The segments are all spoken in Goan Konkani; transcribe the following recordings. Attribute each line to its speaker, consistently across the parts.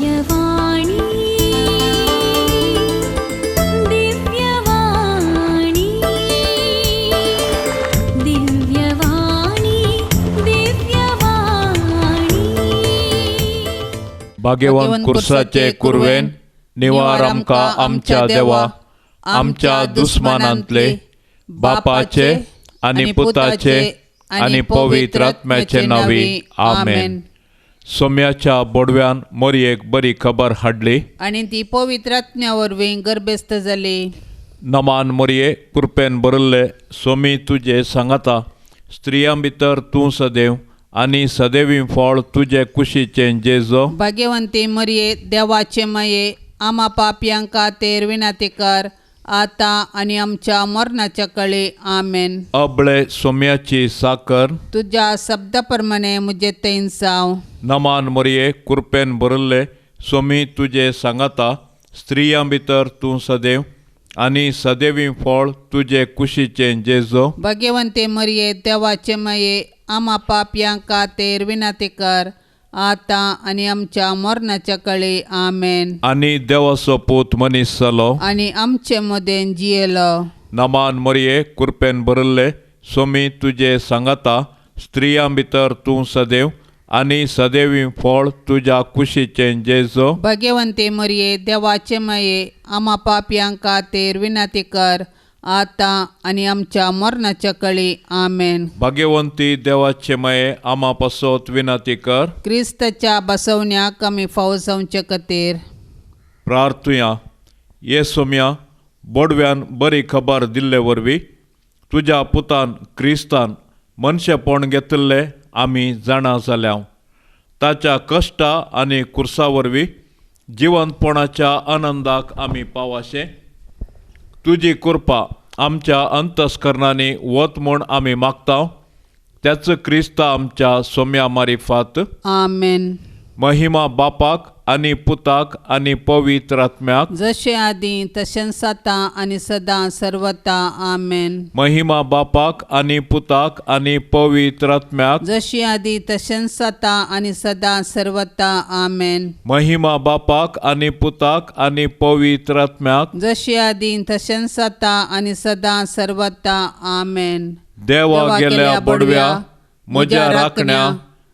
Speaker 1: दिव्यवाणी दिव्यवाणी दिव्यवाणी दिव्यवाणी.
Speaker 2: भाग्यवान कुर्साचे कुरवेन निवार आमकां आमच्या देवा आमच्या दुस्मानांतले बापाचे आनी पुताचे आनी पवित्र आत्म्याचे नांवी आमेन. सोम्याच्या बोडव्यान मोरयेक बरी खबर हाडली
Speaker 3: आनी ती पवित्र आत्म्या वरवीं गर्भस्थ जाली.
Speaker 2: नमान मोरये, कृपेन भरिल्ले, सोमी तुजे सांगाता, स्त्रियां भितर तूं सदैव आनी सदैवी फळ तुजे कुशीचें जेजो.
Speaker 3: भाग्यवंती मरये, देवाचे माये, आमा पापयांक खातीर विनंती कर आतां आनी आमच्या मरणाच्या कळी. आमेन.
Speaker 2: अबळे सोम्याची साकर
Speaker 3: तुज्या शब्दा प्रमाणे म्हजे थंय जावं.
Speaker 2: नमान मोरये, कृपेन भरिल्ले, सोमी तुजे सांगाता, स्त्रियां भितर तूं सदैव आनी सदैवी फळ तुजे कुशीचें जेजो.
Speaker 3: भाग्यवंती मरये, देवाचे माये, आमा पापयांक खातीर विनंती कर आतां आनी आमच्या मरणाच्या कळी. आमेन.
Speaker 2: आनी देवाचो पूत मनीस जालो
Speaker 3: आनी आमचे मदें जियेलो.
Speaker 2: नमान मोरये, कृपेन भरिल्ले, सोमी तुजे सांगाता, स्त्रियां भितर तूं सदैव आनी सदैवी फळ तुज्या कुशीचें जेजो.
Speaker 3: भाग्यवंती मरये, देवाचे माये, आमा पापयांक खातीर विनंती कर आतां आनी आमच्या मरणाच्या कळी. आमेन.
Speaker 2: भाग्यवंती देवाचे माये, आमा पासत विनंती कर.
Speaker 3: क्रिस्ताच्या बसवण्याक आमी फावो जावचे खातीर
Speaker 2: प्रार्थुया. ये सोम्या, बोडव्यान बरी खबर दिल्ले वरवीं तुज्या पुतान क्रिस्तान मनशेपण घेतिल्लें आमी जाणा जाल्या. ताच्या कश्टा आनी कुर्सा वरवीं जिवंतपणाच्या आनंदाक आमी पावाशें. तुजी कृपा आमच्या अंतस्करणांनी वत म्हूण आमी मागता. त्याच क्रिस्ता आमच्या सोम्या मारिफात.
Speaker 3: आमेन.
Speaker 2: महिमा बापाक आनी पुताक आनी पवित्र आत्म्याक,
Speaker 3: जशें आदीं तशेंच आतां आनी सदां सर्वता. आमेन.
Speaker 2: महिमा बापाक आनी पुताक आनी पवित्र आत्म्याक,
Speaker 3: जशी आदीं तशेंच आतां आनी सदां सर्वता. आमेन.
Speaker 2: महिमा बापाक आनी पुताक आनी पवित्र आत्म्याक,
Speaker 3: जशी आदीं तशेंच आतां आनी सदां सर्वता. आमेन.
Speaker 2: देवा गेल्या बडव्या म्हज्या राखण्या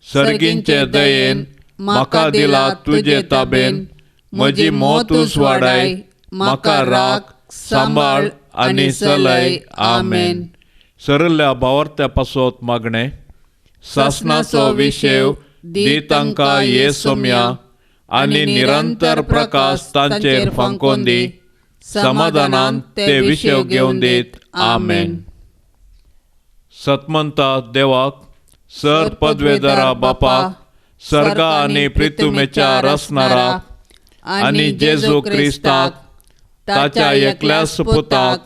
Speaker 2: सर्गींचे दयेन म्हाका दिला तुजे ताबेन, म्हजी मोतूच वाडाय, म्हाका राख सांबाळ आनी चलय. आमेन. सरल्या भावार्त्या पासत मागणें. सासणाचो विशेव दी तांकां ये सोम्या आनी निरंतर प्रकाश तांचेर फांकोवन दी, समाधानान ते विशेव घेवन दीत. आमेन. सतमंता देवाक, सर पदवेदारा बापाक, सर्गा आनी प्रितुमेच्या रसणाराक आनी जेजू क्रिस्ताक ताच्या एकल्याच पुताक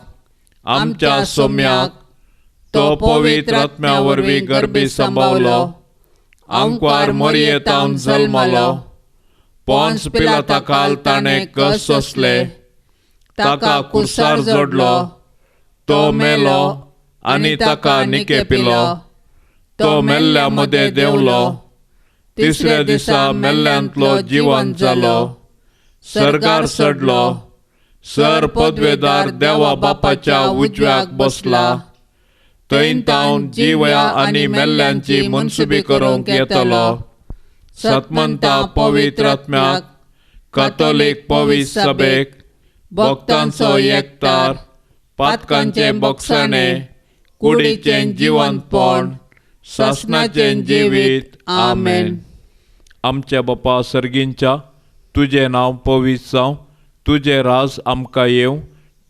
Speaker 2: आमच्या सोम्याक, तो पवित्र आत्म्या वरवीं गर्भी सांबावलो, आंकवार मोरयेतावन जल्मलो, पोन्स पिलाता खाल ताणें कस सोंसले, ताका कुर्सार जोडलो, तो मेलो आनी ताका निके पिलो, तो मेल्ल्या मदें देंवलो, तिसऱ्या दिसा मेल्ल्यांतलो जिवंत जालो, सर्गार चडलो, सर पदवेदार देवा बापाच्या उजव्याक बसला, थंय तावन जिव्या आनी मेल्ल्यांची मनसुबी करूंक येतलो. सतमंता पवित्र आत्म्याक, कातोलीक पवित्र सभेक, भक्तांचो एकतार, पातकांचें बक्षाणें, कुडीचें जिवंतपण, सासणाचें जिवीत. आमेन. आमच्या बापा सर्गींच्या, तुजें नांव पवित्र जावं, तुजें राज आमकां येवं,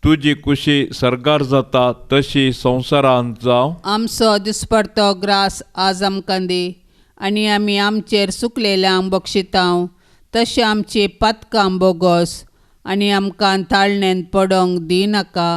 Speaker 2: तुजी कुशी सर्गार जाता तशी संवसारांत जावं.
Speaker 3: आमचो दिसपडतो ग्रास आज आमकां दी आनी आमी आमचेर सुकलेल्यांक बक्षितांव तशें आमची पातकां बोगोस आनी आमकां ताळणेंत पडोंक दिनाका,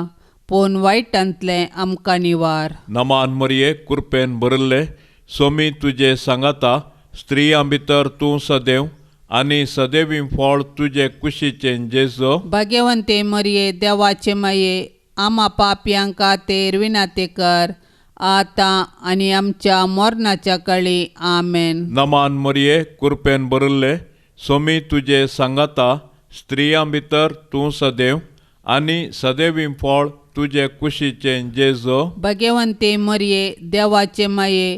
Speaker 3: पूण वायटांतलें आमकां निवार.
Speaker 2: नमान मरये, कृपेन भरिल्ले, सोमी तुजे सांगाता, स्त्रियां भितर तूं सदैव आनी सदैवी फळ तुजे कुशीचें जेजो.
Speaker 3: भाग्यवंते मरये, देवाचे माये, आमा पापयांक खातीर विनंती कर आतां आनी आमच्या मरणाच्या कळी. आमेन.
Speaker 2: नमान मरये, कृपेन भरिल्ले, सोमी तुजे सांगाता, स्त्रियां भितर तूं सदैव आनी सदैवी फळ तुजे कुशीचें जेजो।
Speaker 3: भगवंते मरिये देवाचे माये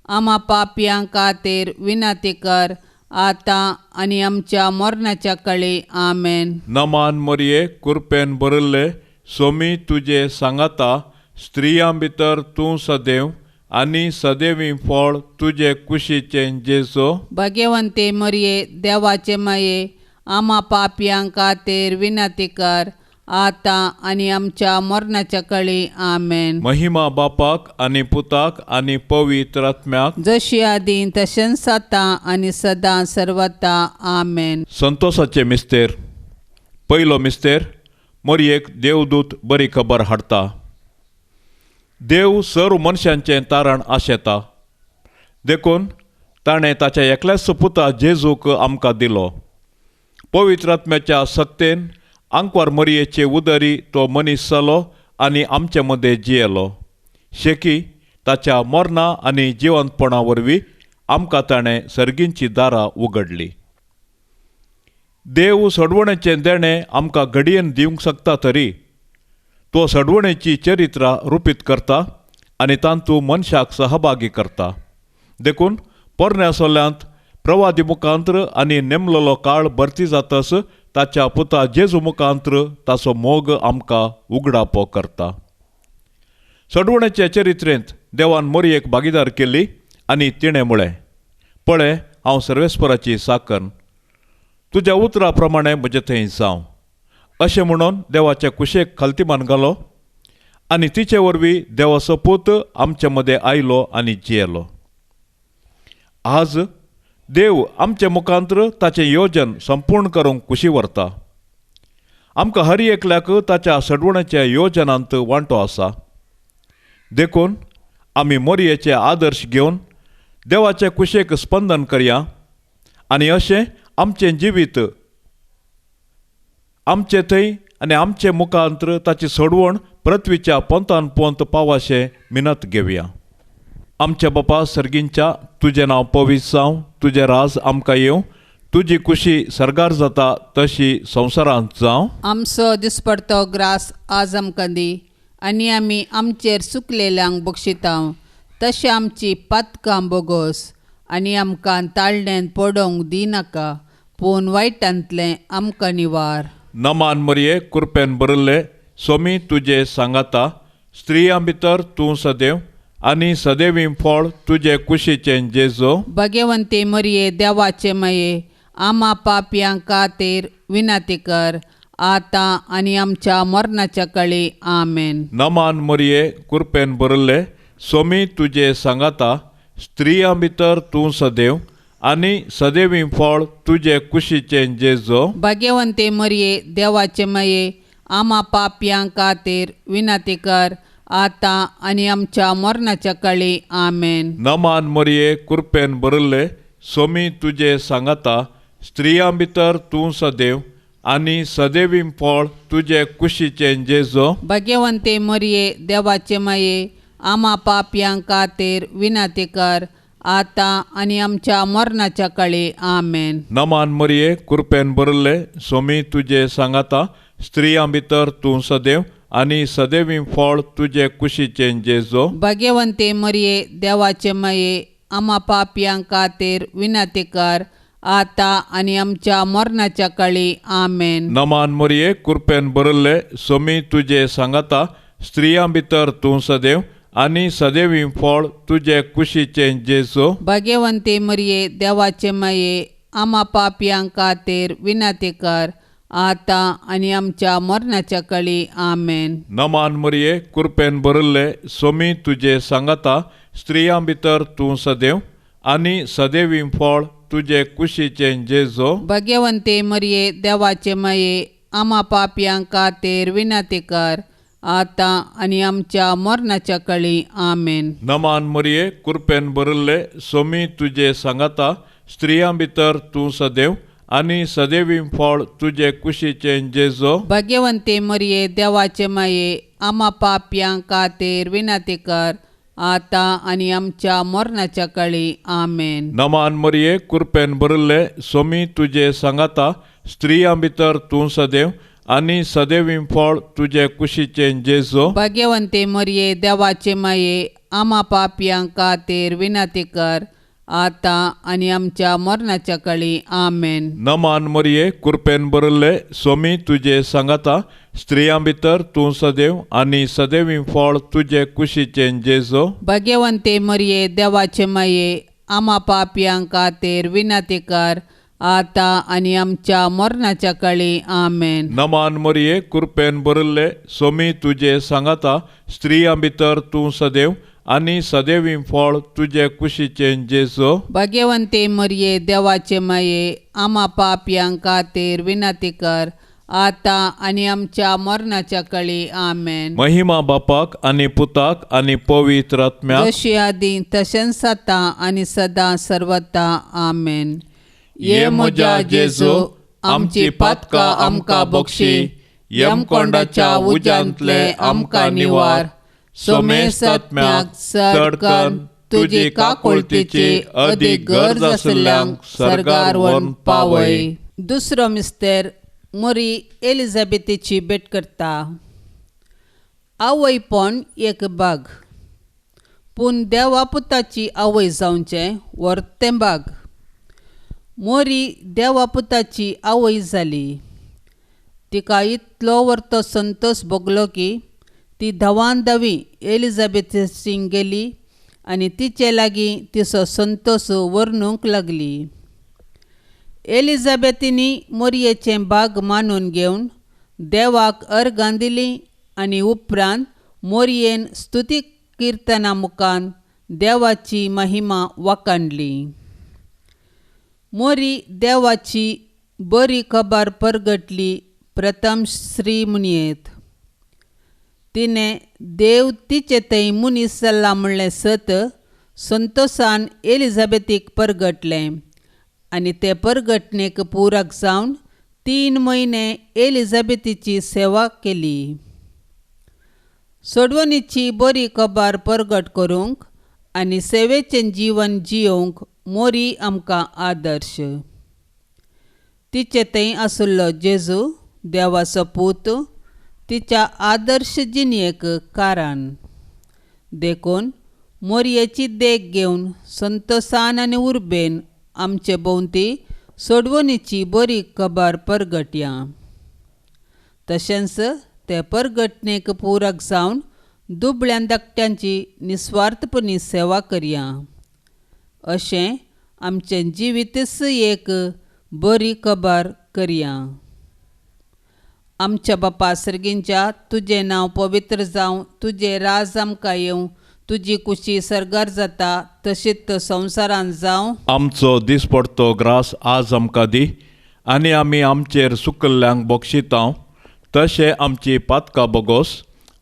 Speaker 3: आमा पापयां खातीर विनंती कर आतां आनी आमच्या मरणाच्या कळी। आमेन।
Speaker 2: नमान मरिये कृपेन भरिल्ले, सोमी तुजे सांगाता, स्त्रियां भितर तूं सदैव आनी सदैवी फळ तुजे कुशीचें जेजो।
Speaker 3: भगवंते मरिये देवाचे माये आमा पापयां खातीर विनंती कर आतां आनी आमच्या मरणाच्या कळी। आमेन।
Speaker 2: महिमा बापाक आनी पुताक आनी पवित्र आत्म्याक,
Speaker 3: जशी आदीं तशेंच आतां आनी सदां सर्वता। आमेन।
Speaker 2: संतोषाचे मिस्तेर। पयलो मिस्तेर, मरियेक देवदूत बरी खबर हाडटा। देव सर्व मनशांचें तारण आशेता, देखून ताणें ताच्या एकल्याच पुता जेजूक आमकां दिलो। पवित्र आत्म्याच्या सक्तेन आंकवार मरियेचे उदरी तो मनीस जालो आनी आमचे मदें जियेलो। शेकी ताच्या मरणा आनी जिवंतपणा वरवीं आमकां ताणें सर्गींची दारां उगडली। देव सडवणेचें देणें आमकां घडयेन दिवंक शकता तरी तो सडवणेची चरित्रां रुपीत करता आनी तातूंत मनशाक सहभागी करता। देखून पोरण्या सोल्यांत प्रवादी मुखांत्र आनी नेमलेलो काळ भरती जातस ताच्या पुता जेजू मुखांत्र ताचो मोग आमकां उगडापो करता। सडवणेचे चरित्रेंत देवान मोरयेक भागीदार केली आनी तिणें म्हळें, पळय हांव सर्वेस्पराची साकन, तुज्या उतरा प्रमाणें म्हजे थंय जावं। अशें म्हणून देवाच्या कुशेक खालतीमान घालो आनी तिचे वरवीं देवाचो पूत आमचे मदें आयलो आनी जियेलो। आज देव आमचे मुखांत्र ताचें योजन संपूर्ण करूंक कुशी व्हरता। आमकां हर एकल्याक ताच्या सडवणाच्या योजनांत वांटो आसा। देखून आमी मोरयेचे आदर्श घेवन देवाचे कुशेक स्पंदन करया आनी अशें आमचें जिवीत आमचे थंय आनी आमचे मुखांत्र ताची सोडवण पृथ्वीच्या पोंतान पोंत पावाशें मिनत घेवया। आमच्या बापा सर्गींच्या, तुजें नांव पवित्र जावं, तुजें राज आमकां येवं, तुजी कुशी सर्गार जाता तशी संवसारांत जावं।
Speaker 3: आमचो दिसपडतो ग्रास आज आमकां दी आनी आमी आमचेर सुकलेल्यांक बक्षितांव तशें आमची पातकां बोगोस आनी आमकां ताळण्यान पडोवंक दिनाका, पूण वायटांतलें आमकां निवार।
Speaker 2: नमान मरिये कृपेन भरिल्ले, सोमी तुजे सांगाता, स्त्रियां भितर तूं सदैव आनी सदैवी फळ तुजे कुशीचें जेजो।
Speaker 3: भगवंते मरिये देवाचे माये आमा पापयां खातीर विनंती कर आतां आनी आमच्या मरणाच्या कळी। आमेन।
Speaker 2: नमान मरिये कृपेन भरिल्ले, सोमी तुजे सांगाता, स्त्रियां भितर तूं सदैव आनी सदैवी फळ तुजे कुशीचें जेजो।
Speaker 3: भगवंते मरिये देवाचे माये आमा पापयां खातीर विनंती कर आतां आनी आमच्या मरणाच्या कळी। आमेन।
Speaker 2: नमान मरिये कृपेन भरिल्ले, सोमी तुजे सांगाता, स्त्रियां भितर तूं सदैव आनी सदैवी फळ तुजे कुशीचें जेजो।
Speaker 3: भगवंते मरिये देवाचे माये आमा पापयां खातीर विनंती कर आतां आनी आमच्या मरणाच्या कळी। आमेन।
Speaker 2: नमान मरिये कृपेन भरिल्ले, सोमी तुजे सांगाता, स्त्रियां भितर तूं सदैव आनी सदैवी फळ तुजे कुशीचें जेजो।
Speaker 3: भगवंते मरिये देवाचे माये आमा पापयां खातीर विनंती कर आतां आनी आमच्या मरणाच्या कळी। आमेन।
Speaker 2: नमान मरिये कृपेन भरिल्ले, सोमी तुजे सांगाता, स्त्रियां भितर तूं सदैव आनी सदैवी फळ तुजे कुशीचें जेजो।
Speaker 3: भगवंते मरिये देवाचे माये आमा पापयां खातीर विनंती कर आतां आनी आमच्या मरणाच्या कळी। आमेन।
Speaker 2: नमान मरिये कृपेन भरिल्ले, सोमी तुजे सांगाता, स्त्रियां भितर तूं सदैव आनी सदैवी फळ तुजे कुशीचें जेजो।
Speaker 3: भगवंते मरिये देवाचे माये आमा पापयां खातीर विनंती कर आतां आनी आमच्या मरणाच्या कळी। आमेन।
Speaker 2: नमान मरिये कृपेन भरिल्ले, सोमी तुजे सांगाता, स्त्रियां भितर तूं सदैव आनी सदैवी फळ तुजे कुशीचें जेजो।
Speaker 3: भगवंते मरिये देवाचे माये आमा पापयां खातीर विनंती कर आतां आनी आमच्या मरणाच्या काळी. आमेन.
Speaker 2: नमान मरिये, कृपेन भरिल्ले, सोमी तुजे सांगाता, स्त्रियां भितर तूं सदैव आनी सदैवी फळ तुजे कुशीचें जेजू.
Speaker 3: भाग्यवंते मरिये, देवाचे माये, आमा पापयां खातीर विनंती कर, आतां आनी आमच्या मरणाच्या काळी. आमेन.
Speaker 2: नमान मरिये, कृपेन भरिल्ले, सोमी तुजे सांगाता, स्त्रियां भितर तूं सदैव आनी सदैवी फळ तुजे कुशीचें जेजू.
Speaker 3: भाग्यवंते मरिये, देवाचे माये, आमा पापयां खातीर विनंती कर, आतां आनी आमच्या मरणाच्या काळी. आमेन.
Speaker 2: नमान मरिये, कृपेन भरिल्ले, सोमी तुजे सांगाता, स्त्रियां भितर तूं सदैव आनी सदैवी फळ तुजे कुशीचें जेजू.
Speaker 3: भाग्यवंते मरिये, देवाचे माये, आमा पापयां खातीर विनंती कर, आतां आनी आमच्या मरणाच्या काळी. आमेन.
Speaker 2: महिमा बापाक आनी पुताक आनी पवित्र आत्म्याक,
Speaker 3: जशी आदी तशेंच आतां आनी सदां सर्वता. आमेन.
Speaker 2: ये म्हज्या जेजू, आमची पातकां आमकां बक्षी, यमकोंडाच्या उज्यांतले आमकां निवार, सोमेस्तात्म्याक चड करून तुजी काकुळतीची अदीक गरज आशिल्ल्यांक सर्गार व्हरून पावय.
Speaker 3: दुसरो मिस्तेर मोरी एलिझाबेथीची भेट करता. आवयपण एक बाग, पूण देवा पुताची आवय जावचें व्हरतें बाग. मोरी देवा पुताची आवय जाली. तिका इतलो व्हरतो संतोष भोगलो की ती धांवान धांवी एलिझाबेथीक गेली आनी तिचे लागीं तिचो संतोष वर्णूंक लागली. एलिझाबेथीनी मोरयेचें बाग मानून घेवन देवाक अर्गां दिलीं आनी उपरांत मोरयेन स्तुती किर्तना मुखान देवाची महिमा वाखाणली. मोरी देवाची बरी खबर परगटली प्रथम श्री म्हणयेत. तिणें देव तिचे थंय मनीस जाला म्हणलें सत संतोषान एलिझाबेथीक परगटलें आनी ते परगटणेक पुरक जावन 3 म्हयने एलिझाबेथीची सेवा केली. सोडवणीची बरी खबर परगट करूंक आनी सेवेचें जीवन जियोवंक मोरी आमकां आदर्श. तिचे थंय आशिल्लो जेजू देवाचो पूत तिच्या आदर्श जिणेक कारण. देखून मोरयेची देख घेवन संतोषान आनी उर्बेन आमचे भोंवती सोडवणीची बरी खबर परगटया. तशेंच ते परगटणेक पुरक जावन दुबळ्या धाकट्यांची निस्वार्थपणी सेवा करया. अशें आमचें जिवीतच एक बरी खबर करया. आमच्या बापा सर्गींच्या, तुजें नांव पवित्र जावं, तुजें राज आमकां येवं, तुजी कुशी सर्गार जाता तशीच संवसारांत जावं.
Speaker 2: आमचो दिसपडतो ग्रास आज आमकां दी आनी आमी आमचेर सुकल्ल्यांक बक्षितांव तशें आमची पातकां बोगोस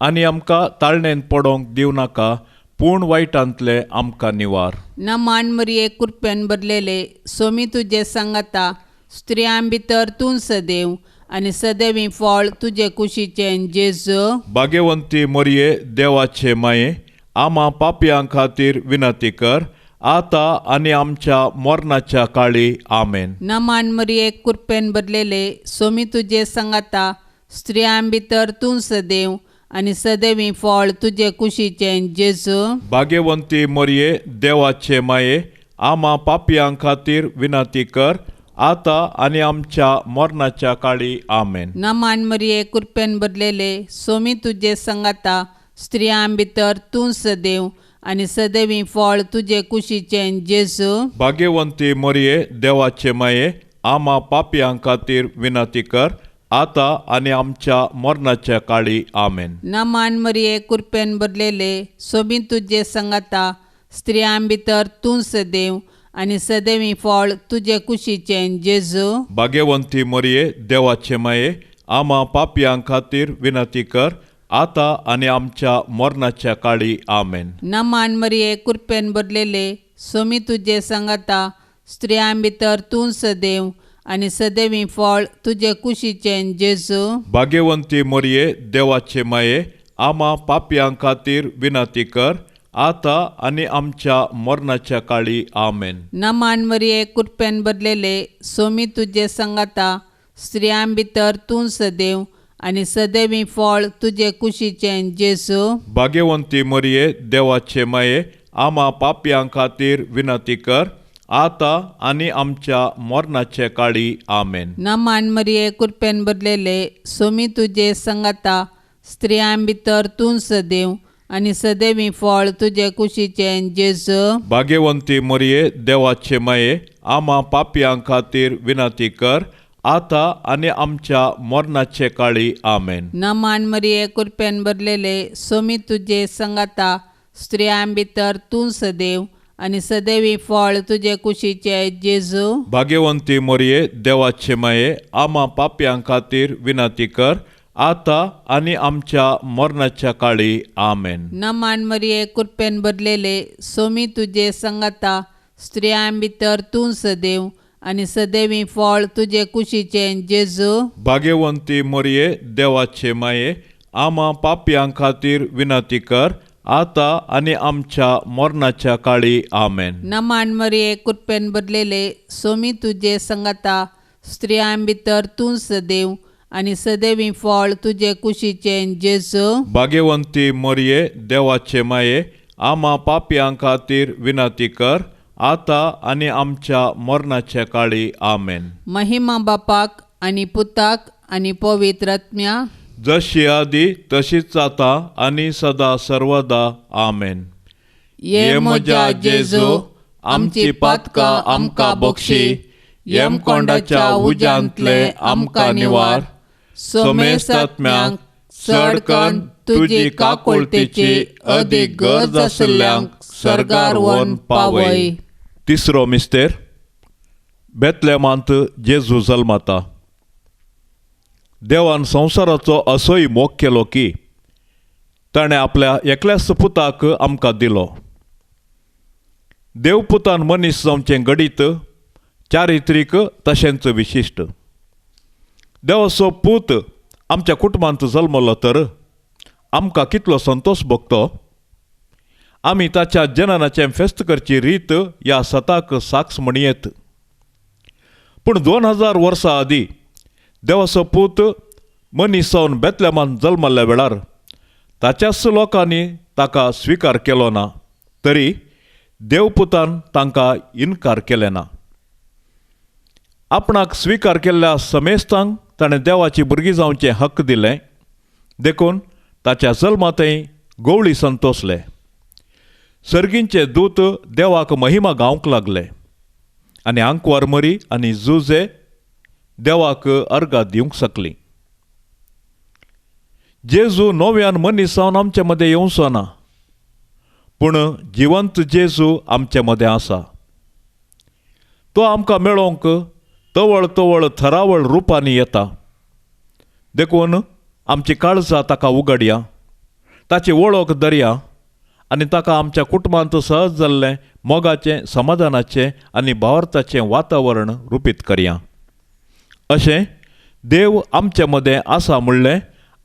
Speaker 2: आनी आमकां ताळणेन पडोवंक दिवं नाका, पूण वायटांतले आमकां निवार.
Speaker 3: नमान मरिये, कृपेन भरलेले, सोमी तुजे सांगाता, स्त्रियां भितर तूं सदैव आनी सदैवी फळ तुजे कुशीचें जेजू.
Speaker 2: भाग्यवंती मरिये, देवाचे माये, आमा पापयां खातीर विनंती कर, आतां आनी आमच्या मरणाच्या काळी. आमेन.
Speaker 3: नमान मरिये, कृपेन भरलेले, सोमी तुजे सांगाता, स्त्रियां भितर तूं सदैव आनी सदैवी फळ तुजे कुशीचें जेजू.
Speaker 2: भाग्यवंती मरिये, देवाचे माये, आमा पापयां खातीर विनंती कर, आतां आनी आमच्या मरणाच्या काळी. आमेन.
Speaker 3: नमान मरिये, कृपेन भरलेले, सोमी तुजे सांगाता, स्त्रियां भितर तूं सदैव आनी सदैवी फळ तुजे कुशीचें जेजू.
Speaker 2: भाग्यवंती मरिये, देवाचे माये, आमा पापयां खातीर विनंती कर, आतां आनी आमच्या मरणाच्या काळी. आमेन.
Speaker 3: नमान मरिये, कृपेन भरलेले, सोमी तुजे सांगाता, स्त्रियां भितर तूं सदैव आनी सदैवी फळ तुजे कुशीचें जेजू.
Speaker 2: भाग्यवंती मरिये, देवाचे माये, आमा पापयां खातीर विनंती कर, आतां आनी आमच्या मरणाच्या काळी. आमेन.
Speaker 3: नमान मरिये, कृपेन भरलेले, सोमी तुजे सांगाता, स्त्रियां भितर तूं सदैव आनी सदैवी फळ तुजे कुशीचें जेजू.
Speaker 2: भाग्यवंती मरिये, देवाचे माये, आमा पापयां खातीर विनंती कर, आतां आनी आमच्या मरणाच्या काळी. आमेन.
Speaker 3: नमान मरिये, कृपेन भरलेले, सोमी तुजे संगाता, स्त्रियां भितर तूं सदैव आनी सदैवी फळ तुजे कुशीचें जेजू.
Speaker 2: भाग्यवंती मरिये, देवाचे माये, आमा पापयां खातीर विनंती कर, आतां आनी आमच्या मरणाचे काळी. आमेन.
Speaker 3: नमान मरिये, कृपेन भरलेले, सोमी तुजे संगाता, स्त्रियां भितर तूं सदैव आनी सदैवी फळ तुजे कुशीचें जेजू.
Speaker 2: भाग्यवंती मरिये, देवाचे माये, आमा पापयां खातीर विनंती कर, आतां आनी आमच्या मरणाचे काळी. आमेन.
Speaker 3: नमान मरिये, कृपेन भरलेले, सोमी तुजे संगाता, स्त्रियां भितर तूं सदैव आनी सदैवी फळ तुजे कुशीचे जेजू.
Speaker 2: भाग्यवंती मरिये, देवाचे माये, आमा पापयां खातीर विनंती कर, आतां आनी आमच्या मरणाच्या काळी. आमेन.
Speaker 3: नमान मरिये, कृपेन भरलेले, सोमी तुजे संगाता, स्त्रियां भितर तूं सदैव आनी सदैवी फळ तुजे कुशीचें जेजू.
Speaker 2: भाग्यवंती मरिये, देवाचे माये, आमा पापयां खातीर विनंती कर, आतां आनी आमच्या मरणाच्या काळी. आमेन.
Speaker 3: नमान मरिये, कृपेन भरलेले, सोमी तुजे संगाता, स्त्रियां भितर तूं सदैव आनी सदैवी फळ तुजे कुशीचें जेजू.
Speaker 2: भाग्यवंती मरिये, देवाचे माये, आमा पापयां खातीर विनंती कर, आतां आनी आमच्या मरणाच्या काळी. आमेन.
Speaker 3: महिमा बापाक आनी पुताक आनी पवित्र आत्म्या,
Speaker 2: जशी आदी तशीच आतां आनी सदा सर्वदा. आमेन.
Speaker 3: ये म्हज्या जेजू, आमची पातकां आमकां बक्षी, यमकोंडाच्या उज्यांतले आमकां निवार,
Speaker 2: समेस्तात्म्यांक चड करून तुजी काकुळतेची अदीक गरज आशिल्ल्यांक सर्गार व्हरून पावय. तिसरो मिस्तेर, बेतलेमांत जेजू जल्मता. देवान संवसाराचो असोय मोग केलो की ताणें आपल्या एकल्याच पुताक आमकां दिलो. देवपुतान मनीस जावचें घडीत चारित्रीक तशेंच विशिश्ट. देवाचो पूत आमच्या कुटुंबांत जल्मलो तर आमकां कितलो संतोश भोगतो. आमी ताच्या जननाचें फेस्त करची रीत ह्या सताक साक्ष म्हणयेत. पूण 2000 वर्सां आदीं देवाचो पूत मनीस जावन बेतलेमान जल्मल्ल्या वेळार ताच्याच लोकांनी ताका स्विकार केलो ना, तरी देवपुतान तांकां इनकार केले ना. आपणाक स्विकार केल्ल्या समेस्तांक ताणें देवाची भुरगीं जावचें हक्क दिलें. देखून ताच्या जल्मांतय गवळी संतोसले. सर्गींचे दूत देवाक महिमा गावंक लागले आनी आंकवार मरी आनी जुजे देवाक अर्गां दिवंक शकली. जेजू नव्यान मनीस जावन आमचे मदें येवचो ना, पूण जिवंत जेजू आमचे मदें आसा. तो आमकां मेळोवंक तवळ तवळ थरावळ रुपांनी येता. देखून आमची काळजां ताका उगडया, ताची वळख दरया आनी ताका आमच्या कुटुंबांत सहज जाल्लें मोगाचें, समाधानाचें आनी भावार्थाचें वातावरण रुपीत करया. अशें देव आमचे मदें आसा म्हणलें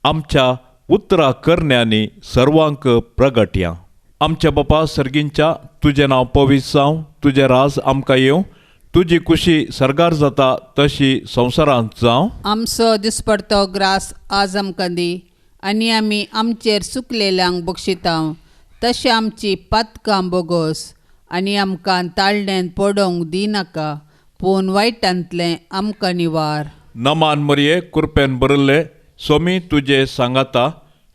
Speaker 2: आमच्या उतरा करण्यांनी सर्वांक प्रगटया. आमच्या बापा सर्गींच्या, तुजें नांव पवित्र जावं, तुजें राज आमकां येवं, तुजी कुशी सर्गार जाता तशी संवसारांत जावं.
Speaker 3: आमचो दिसपडतो ग्रास आज आमकां दी आनी आमी आमचेर चुकलेल्यांक बक्षिता तशें आमची पातकां बोगोस आनी आमकां ताळण्यान पडोवंक दिनाका, पूण वायटांतलें आमकां निवार.
Speaker 2: नमान मरिये, कृपेन भरिल्ले, सोमी तुजे सांगाता,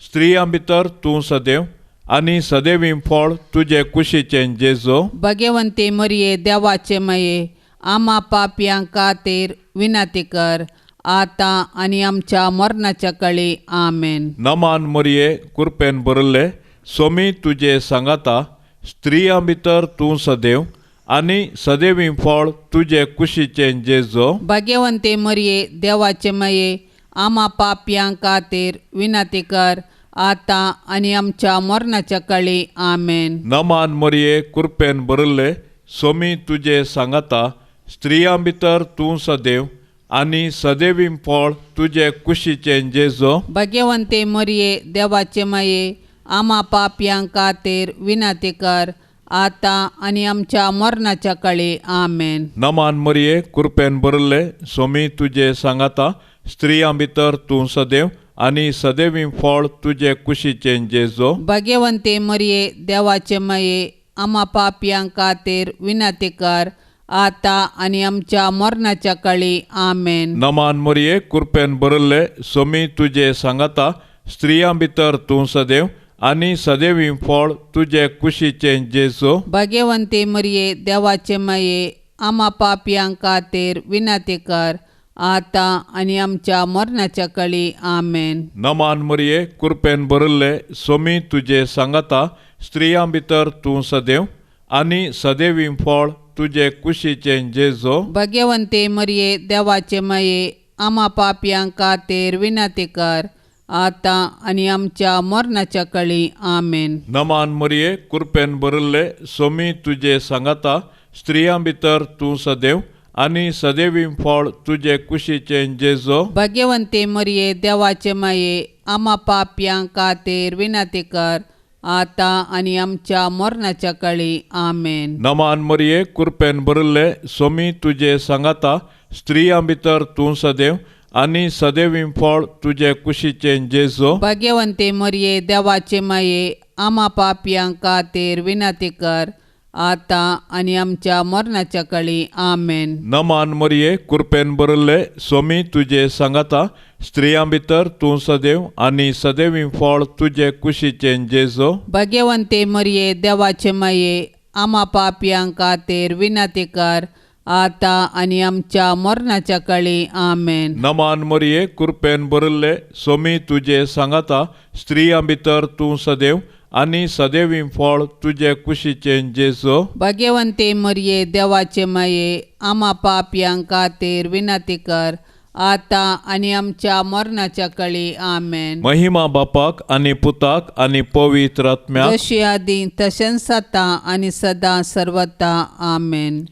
Speaker 2: स्त्रियां भितर तूं सदैव आनी सदैवी फळ तुजे कुशीचें जेजू.
Speaker 3: भगवंती मरिये, देवाचे माये, आमा पापयां खातीर विनंती कर, आतां आनी आमच्या मरणाच्या काळी. आमेन.
Speaker 2: नमान मरिये, कृपेन भरिल्ले, सोमी तुजे सांगाता, स्त्रियां भितर तूं सदैव आनी सदैवी फळ तुजे कुशीचें जेजू.
Speaker 3: भगवंती मरिये, देवाचे माये, आमा पापयां खातीर विनंती कर, आतां आनी आमच्या मरणाच्या काळी. आमेन.
Speaker 2: नमान मरिये, कृपेन भरिल्ले, सोमी तुजे सांगाता, स्त्रियां भितर तूं सदैव आनी सदैवी फळ तुजे कुशीचें जेजू.
Speaker 3: भगवंते मरिये, देवाचे माये, आमा पापयां खातीर विनंती कर आतां आनी आमच्या मरणाच्या काळी. आमेन.
Speaker 2: नमान मरिये, कृपेन भरिल्ले, स्वामी तुजे सांगाता, स्त्रियां भितर तूं सदैव आनी सदैवी फळ तुजे कुशीचें जेजो.
Speaker 3: भाग्यवंते मरिये, देवाचे माये, आमा पापयां खातीर विनंती कर आतां आनी आमच्या मरणाच्या काळी. आमेन.
Speaker 2: नमान मरिये, कृपेन भरिल्ले, स्वामी तुजे सांगाता, स्त्रियां भितर तूं सदैव आनी सदैवी फळ तुजे कुशीचें जेजो.
Speaker 3: भाग्यवंते मरिये, देवाचे माये, आमा पापयां खातीर विनंती कर आतां आनी आमच्या मरणाच्या काळी. आमेन.
Speaker 2: नमान मरिये, कृपेन भरिल्ले, स्वामी तुजे सांगाता, स्त्रियां भितर तूं सदैव आनी सदैवी फळ तुजे कुशीचें जेजो.
Speaker 3: भाग्यवंते मरिये, देवाचे माये, आमा पापयां खातीर विनंती कर आतां आनी आमच्या मरणाच्या काळी. आमेन.
Speaker 2: नमान मरिये, कृपेन भरिल्ले, स्वामी तुजे सांगाता, स्त्रियां भितर तूं सदैव आनी सदैवी फळ तुजे कुशीचें जेजो.
Speaker 3: भाग्यवंते मरिये, देवाचे माये, आमा पापयां खातीर विनंती कर आतां आनी आमच्या मरणाच्या काळी. आमेन.
Speaker 2: नमान मरिये, कृपेन भरिल्ले, स्वामी तुजे सांगाता, स्त्रियां भितर तूं सदैव आनी सदैवी फळ तुजे कुशीचें जेजो.
Speaker 3: भाग्यवंते मरिये, देवाचे माये, आमा पापयां खातीर विनंती कर आतां आनी आमच्या मरणाच्या काळी. आमेन.
Speaker 2: नमान मरिये, कृपेन भरिल्ले, स्वामी तुजे सांगाता, स्त्रियां भितर तूं सदैव आनी सदैवी फळ तुजे कुशीचें जेजो.
Speaker 3: भाग्यवंते मरिये, देवाचे माये, आमा पापयां खातीर विनंती कर आतां आनी आमच्या मरणाच्या काळी. आमेन.
Speaker 2: नमान मरिये, कृपेन भरिल्ले, स्वामी तुजे सांगाता, स्त्रियां भितर तूं सदैव आनी सदैवी फळ तुजे कुशीचें जेजो.
Speaker 3: भाग्यवंते मरिये, देवाचे माये, आमा पापयां खातीर विनंती कर आतां आनी आमच्या मरणाच्या काळी. आमेन.
Speaker 2: महिमा बापाक आनी पुताक आनी पवित्र आत्म्याक,
Speaker 3: जशी आदी तशेंच आतां आनी सदां सर्वता. आमेन.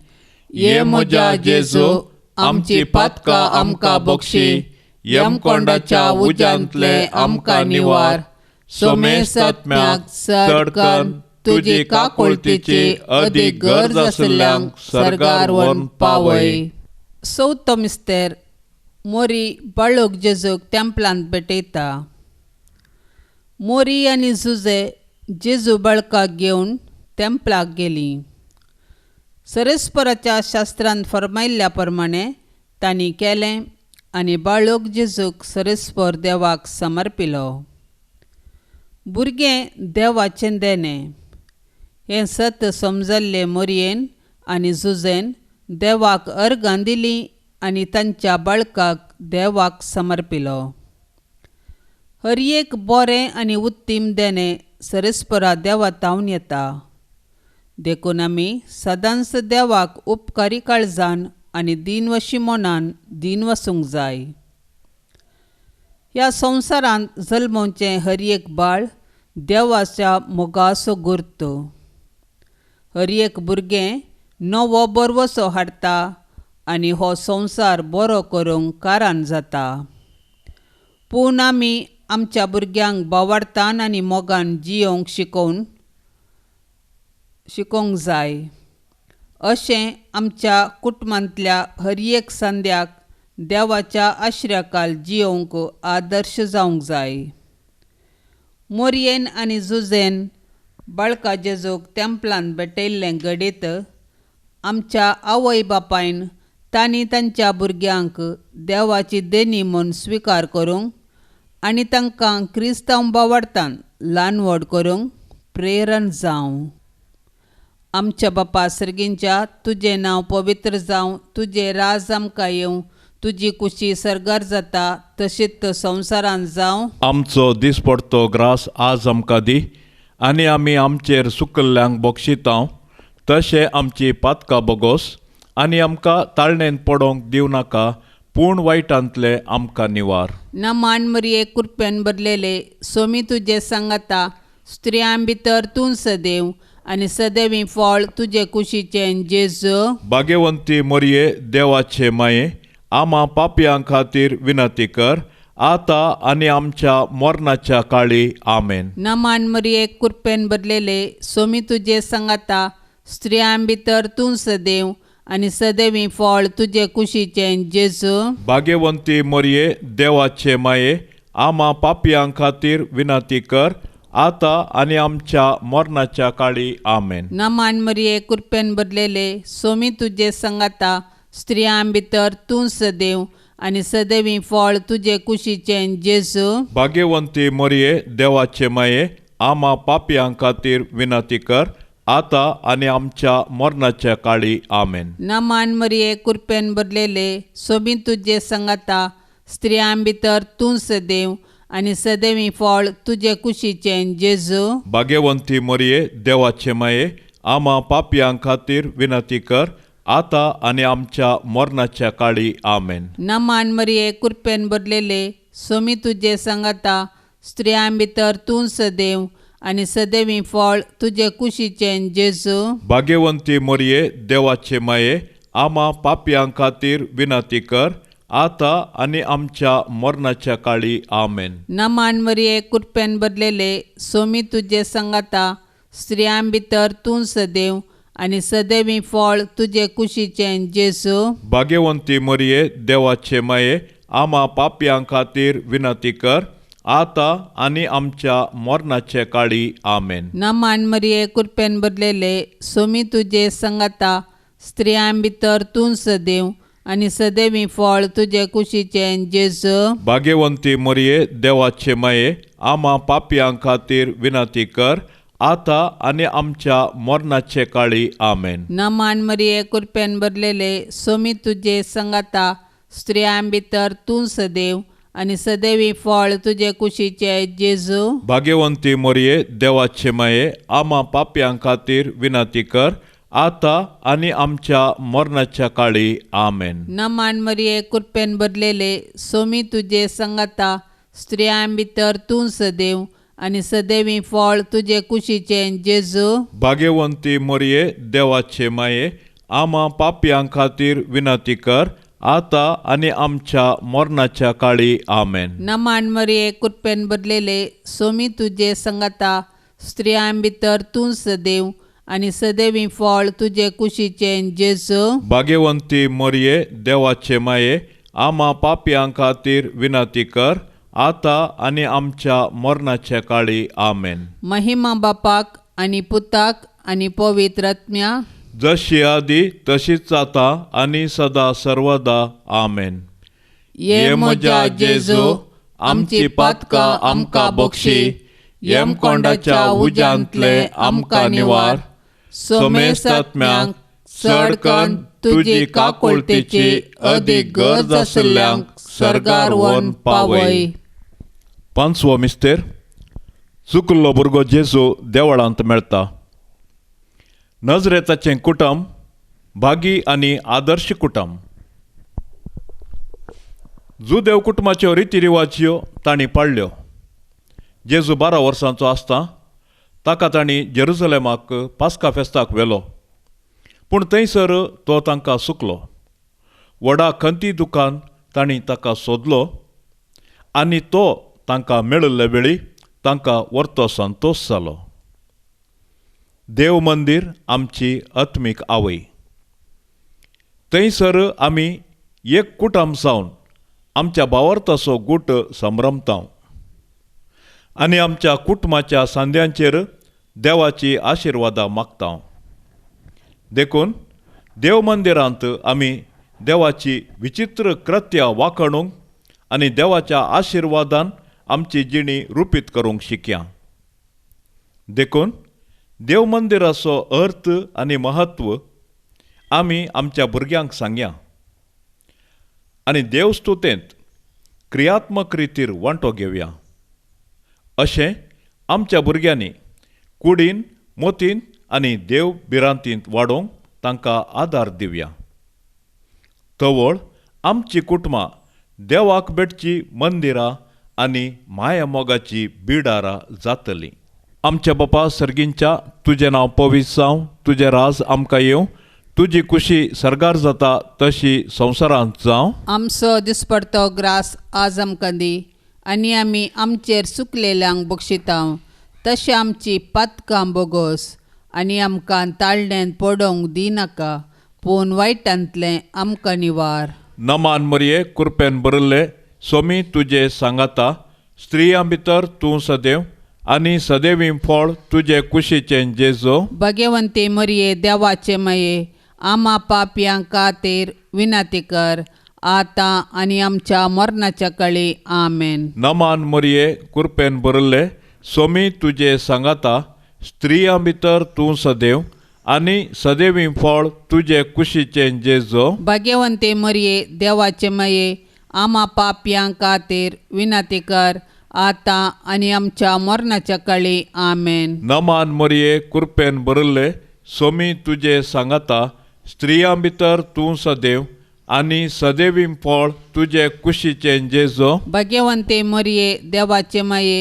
Speaker 2: ये म्हज्या जेजू, आमची पातकां आमकां बक्षी, यमकोंडाच्या उज्यांतले आमकां निवार, सोमेस्तात्म्याक चड करून तुजी काकुळतीची अदीक गरज आशिल्ल्यांक सर्गार व्हरून पावय.
Speaker 3: चवथो मिस्तेर. मोरी बाळूक जेजूक तेंपलांत भेटयता. मोरी आनी जुजे जेजू बाळकाक घेवन तेंपलाक गेली. सरस्पराच्या शास्त्रान फर्मायल्ल्या प्रमाणे तांणी केलें आनी बाळूक जेजूक सरस्पर देवाक समर्पिलो. भुरगें देवाचें देणें हें सत समजल्ले मोरयेन आनी जुजेन देवाक अर्गां दिलीं आनी तांच्या बाळकाक देवाक समर्पिलो. हर एक बरें आनी उत्तीम देणें सरस्परा देवा तावन येता. देखून आमी सदांच देवाक उपकारी काळजान आनी दिनवशी मनान दीन वसूंक जाय. ह्या संवसारांत जल्मोवचें हर एक बाळ देवाच्या मोगाचो गुर्त. हर एक भुरगें नवो बरवसो हाडटा आनी हो संवसार बरो करूंक कारण जाता. पूण आमी आमच्या भुरग्यांक बावडतान आनी मोगान जियोवंक शिकोवंक जाय. अशें आमच्या कुटुंबांतल्या हर एक संद्याक देवाच्या आश्र्याकाल जियोवंक आदर्श जावंक जाय. मोरयेन आनी जुजेन बाळका जेजूक तेंपलान भेटयल्लें घडीत आमच्या आवय बापायन तांणी तांच्या भुरग्यांक देवाची देणी म्हूण स्विकार करूंक आनी तांकां क्रिस्तांव बावडतान ल्हान व्हड करूंक प्रेरण जावं. आमच्या बापा सर्गींच्या, तुजें नांव पवित्र जावं, तुजें राज आमकां येवं, तुजी कुशी सर्गार जाता तशीच संवसारांत जावं.
Speaker 2: आमचो दिसपडतो ग्रास आज आमकां दी आनी आमी आमचेर सुकल्ल्यांक बक्षितांव तशें आमची पातकां बोगोस आनी आमकां ताळणेन पडोवंक दिवं नाका, पूण वायटांतले आमकां निवार.
Speaker 3: नमान मरिये, कृपेन भरलेले, सोमी तुजे सांगाता, स्त्रियां भितर तूं सदैव आनी सदैवी फळ तुजे कुशीचें जेजू.
Speaker 2: भाग्यवंती मरिये, देवाचे माये, आमा पापयां खातीर विनंती कर आतां आनी आमच्या मरणाच्या काळी. आमेन.
Speaker 3: नमान मरिये कृपेन भरलेले सोमी तुजे सांगाता, स्त्रियां भितर तूं सदैव आनी सदैवी फळ तुजे कुशीचें जेजू.
Speaker 2: भाग्यवंती मरिये देवाचे माये, आमा पापयां खातीर विनंती कर, आतां आनी आमच्या मरणाच्या काळी. आमेन.
Speaker 3: नमान मरिये कृपेन भरलेले सोमी तुजे सांगाता, स्त्रियां भितर तूं सदैव आनी सदैवी फळ तुजे कुशीचें जेजू.
Speaker 2: भाग्यवंती मरिये देवाचे माये, आमा पापयां खातीर विनंती कर, आतां आनी आमच्या मरणाच्या काळी. आमेन.
Speaker 3: नमान मरिये कृपेन भरलेले सोमी तुजे सांगाता, स्त्रियां भितर तूं सदैव आनी सदैवी फळ तुजे कुशीचें जेजू.
Speaker 2: भाग्यवंती मरिये देवाचे माये, आमा पापयां खातीर विनंती कर, आतां आनी आमच्या मरणाच्या काळी. आमेन.
Speaker 3: नमान मरिये कृपेन भरलेले सोमी तुजे सांगाता, स्त्रियां भितर तूं सदैव आनी सदैवी फळ तुजे कुशीचें जेजू.
Speaker 2: भाग्यवंती मरिये देवाचे माये, आमा पापयां खातीर विनंती कर, आतां आनी आमच्या मरणाच्या काळी. आमेन.
Speaker 3: नमान मरिये कृपेन भरलेले सोमी तुजे सांगाता, स्त्रियां भितर तूं सदैव आनी सदैवी फळ तुजे कुशीचें जेजू.
Speaker 2: भाग्यवंती मरिये देवाचे माये, आमा पापयां खातीर विनंती कर, आतां आनी आमच्या मरणाच्या काळी. आमेन.
Speaker 3: नमान मरिये कृपेन भरलेले सोमी तुजे सांगाता, स्त्रियां भितर तूं सदैव आनी सदैवी फळ तुजे कुशीचें जेजू.
Speaker 2: भाग्यवंती मरिये देवाचे माये, आमा पापयां खातीर विनंती कर, आतां आनी आमच्या मरणाचे काळी. आमेन.
Speaker 3: नमान मरिये कृपेन भरलेले सोमी तुजे सांगाता, स्त्रियां भितर तूं सदैव आनी सदैवी फळ तुजे कुशीचें जेजू.
Speaker 2: भाग्यवंती मरिये देवाचे माये, आमा पापयां खातीर विनंती कर, आतां आनी आमच्या मरणाच्या काळी. आमेन.
Speaker 3: नमान मरिये कृपेन भरलेले सोमी तुजे सांगाता, स्त्रियां भितर तूं सदैव आनी सदैवी फळ तुजे कुशीचें जेजू.
Speaker 2: भाग्यवंती मरिये देवाचे माये, आमा पापयां खातीर विनंती कर, आतां आनी आमच्या मरणाच्या काळी. आमेन.
Speaker 3: नमान मरिये कृपेन भरलेले सोमी तुजे सांगाता, स्त्रियां भितर तूं सदैव आनी सदैवी फळ तुजे कुशीचें जेजू.
Speaker 2: भाग्यवंती मरिये देवाचे माये, आमा पापयां खातीर विनंती कर, आतां आनी आमच्या मरणाच्या काळी. आमेन.
Speaker 3: महिमा बापाक आनी पुताक आनी पवित्र आत्म्या,
Speaker 2: जशी आदी तशीच आतां आनी सदा सर्वदा. आमेन.
Speaker 3: ये म्हज्या जेजू, आमची पातकां आमकां बक्षी, यमकोंडाच्या उज्यांतले आमकां निवार,
Speaker 2: समेस्तात्म्यांक चड करून तुजी काकुळतेची अदीक गरज आशिल्ल्यांक सर्गार व्हरून पावय. पांचवो मिस्तेर. चुकल्लो भुरगो जेजू देवळांत मेळटा. नजरेताचें कुटुंब भागी आनी आदर्श कुटुंब. जुदेव कुटुंबाच्यो रितीरिवाज्यो तांणी पाळ्ळ्यो. जेजू 12 वर्सांचो आसता ताका तांणी जेरुजलेमाक पास्का फेस्ताक व्हेलो, पूण थंयसर तो तांकां सुकलो. व्हडा खंती दुकान तांणी ताका सोदलो आनी तो तांकां मेळिल्ले वेळी तांकां व्हरतो संतोश जालो. देव मंदीर आमची आत्मीक आवय. थंयसर आमी एक कुटुंब जावन आमच्या भावार्थाचो गूट संभ्रमता आनी आमच्या कुटुंबाच्या सांद्यांचेर देवाची आशिर्वादां मागता. देखून देव मंदिरांत आमी देवाची विचित्र कृत्या वाखणूंक आनी देवाच्या आशिर्वादान आमची जिणी रुपीत करूंक शिकया. देखून देव मंदिराचो अर्थ आनी म्हत्व आमी आमच्या भुरग्यांक सांगया आनी देवस्तुतेंत क्रियात्मक रितीर वांटो घेवया. अशें आमच्या भुरग्यांनी कुडीन, मोतीन आनी देव भिरांतींत वाडोवंक तांकां आदार दिवया. तवळ आमची कुटुंबां देवाक भेटची मंदिरां आनी मायामोगाची बिडारां जातलीं. आमच्या बापा सर्गींच्या, तुजें नांव पवित्र जावं, तुजें राज आमकां येवं, तुजी कुशी सर्गार जाता तशी संवसारांत जावं.
Speaker 3: आमचो दिसपडतो ग्रास आज आमकां दी आनी आमी आमचेर चुकलेल्यांक बक्षितांव तशें आमची पातकां बोगोस आनी आमकां ताळण्यांत पडोवंक दिनाका पूण वायटांतलें आमकां निवार.
Speaker 2: नमान मरये कृपेन भरिल्ले सोमी तुजे सांगाता स्त्रियां भितर तूं सदैव आनी सदैवी फळ तुजे कुशीचें जेजो.
Speaker 3: भगवंती मरये देवाचे माये आमा पापयां खातीर विनंती कर आतां आनी आमच्या मरणाच्या कळी. आमेन.
Speaker 2: नमान मरये कृपेन भरिल्ले सोमी तुजे सांगाता स्त्रियां भितर तूं सदैव आनी सदैवी फळ तुजे कुशीचें जेजो.
Speaker 3: भगवंती मरये देवाचे माये आमा पापयां खातीर विनंती कर आतां आनी आमच्या मरणाच्या कळी. आमेन.
Speaker 2: नमान मरये कृपेन भरिल्ले सोमी तुजे सांगाता स्त्रियां भितर तूं सदैव आनी सदैवी फळ तुजे कुशीचें जेजो.
Speaker 3: भगवंती मरये देवाचे माये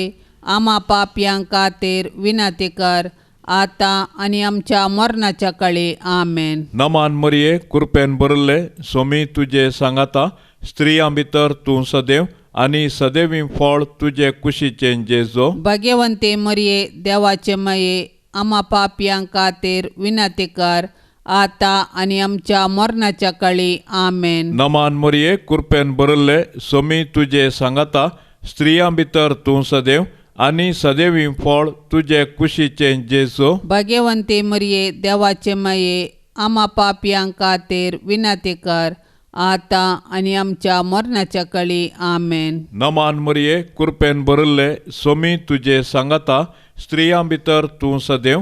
Speaker 3: आमा पापयां खातीर विनंती कर आतां आनी आमच्या मरणाच्या कळी. आमेन.
Speaker 2: नमान मरये कृपेन भरिल्ले सोमी तुजे सांगाता स्त्रियां भितर तूं सदैव आनी सदैवी फळ तुजे कुशीचें जेजो.
Speaker 3: भगवंती मरये देवाचे माये आमा पापयां खातीर विनंती कर आतां आनी आमच्या मरणाच्या कळी. आमेन.
Speaker 2: नमान मरये कृपेन भरिल्ले सोमी तुजे सांगाता स्त्रियां भितर तूं सदैव आनी सदैवी फळ तुजे कुशीचें जेजो.
Speaker 3: भगवंती मरये देवाचे माये आमा पापयां खातीर विनंती कर आतां आनी आमच्या मरणाच्या कळी. आमेन.
Speaker 2: नमान मरये कृपेन भरिल्ले सोमी तुजे सांगाता स्त्रियां भितर तूं सदैव